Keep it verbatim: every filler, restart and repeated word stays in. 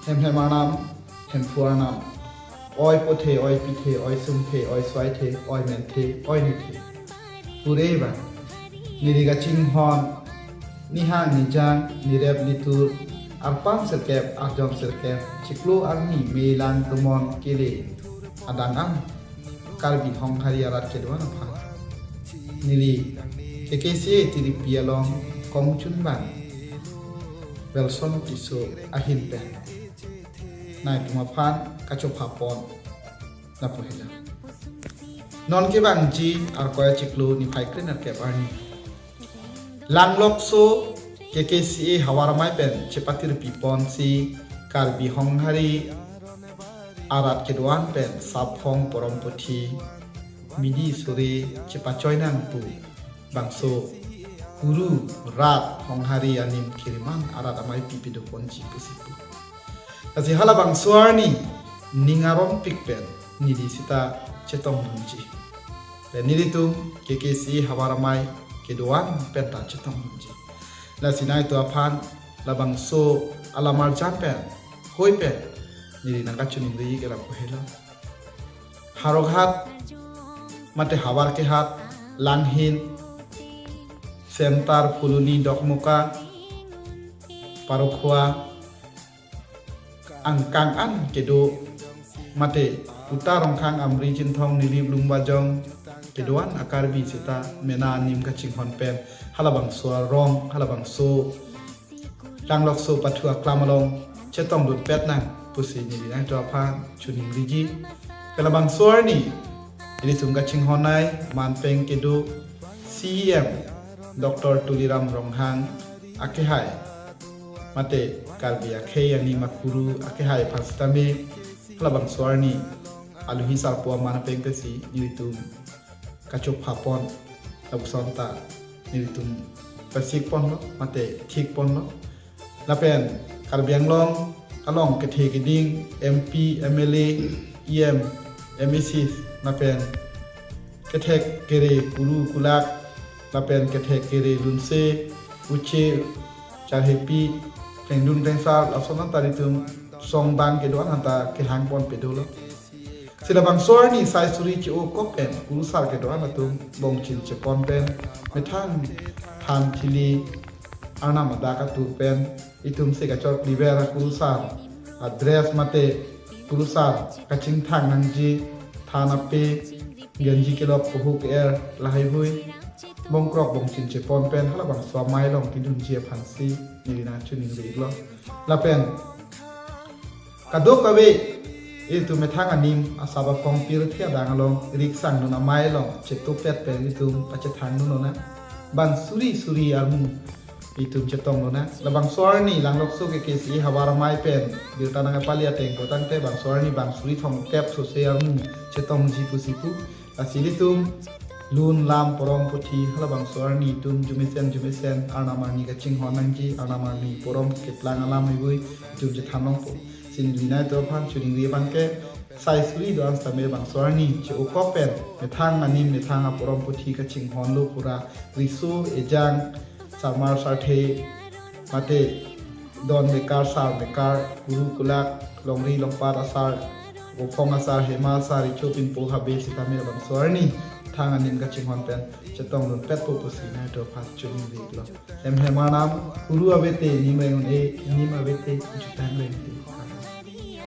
Hemhem arnam, Hemphu arnam, oi pothe, oi pithe, oi sungthe, oi swaithe, oi menthe, oi nithe. Pure ba, neli kachinghon, nihang nijang, nirep nitur, arpang sirkep, arjong sirkep, chiklo arni, melang tomon kele adang an Karbi Honghari arat kedo-an aphan neli K K C A tiripi along kongchunbang Welson Tisso ahin pen nangtum aphan kachopha pon lapu helo. Non kevangji Arkoi achiklo niphai krenerkep arni Langlokso K K C A havar amei pen chepatirpi ponsi Karbi Honghari arat kedo-an pen Saphong Poromputhi midi sore chepachoi nang pu bangso Kuru rat Honghari anim kiriman arat amei pipi do ponji pusi pu. Lasi halabangso arni ning arompik pen neli sita chetongdunji. Pen nelitum K K C A havar amei kedo-an pen ta chetongdunji. Lasi nangtum aphan labangso alamarjan pen hoi pen neli nangkachiningri ke lapu helo. Howraghat mate havar kehat, Langhin, Center, Phuloni, Dokmoka, Parokhowa, angkang an kedo mate Uta, Rongkhang, Amri, Chinthong, Nilip, Lumbajong kedo-an a-Karbi sita mena anim kachinghon pen halabangso arong, halabangso Langlokso pathu aklam along chetongdunpet nang pusi neli nangtum aphan chiningriji. Halabangso arni nelitum kachinghon-ai manpeng kedo C E M Doctor Tuliram Ronghang akehai mate Karbi akhei anim akuru akehai aphan sitame halabangso arni alohi sarpo aman pen pensi nelitum kachopha pon lapuson ta nelitum pasik ponlo mate thik ponlo. Lapen Karbi Anglong along kethe keding M P, M L A, E M, M A C lapen kethek kere kuru kulak lapen kethek kere lunse, uche, charhepi, plengdun plengsar, lason anta nelitum songbang kedo-an anta kehang ponpe dolo. Si labangso arni sai suri che-okok pen kurusar kedo-an atum bongchin chepon pen methang than thili arnam adak atur pen itum si kachor kliver akurusar a-dress mate kurusar kachingthang nangji than ape genji kelok kuhu ke-er lahai hui bongkrok bongchin chepon pen halabangso amei along kedunji aphansi neli nangchiningri-iklo. Lapen kadokave itum methang anim asap aphong pirthe adang along riksangdun amei along chetupet pen itum pachethangdun lonang. Bang suri suri armu itum chetong lonang. Labangso arni Langlokso K K C A havar amei pen birta nangpali ateng kotangte bangso arni bang suri thomkep sose armu chetongji pusi pu. Lasi nelitum lun lam poromputhi halabangso arni itum jumesen jumesen arnam arni kachinghon nangji, arnam arni porom keplang alam hibui itum chethan longpo. Si neli nangtum aphan chiningri abangke sai suri do-an sitame bangso arni che-okok pen methang anim methang aporomputhi kachinghonlo pura riso ejang sarmar sarthe mate don mekar sar mekar kuru kulak longri longpat asar, vophong asar, hema asar, richo pinpo habe sitame labangso arni methang anim kachinghon pen chetongdunpetpo pusi nangtum aphan chiningri-iklo. Hemhem arnam, kuru avete nim reng un-e, nim avete jutang reng te.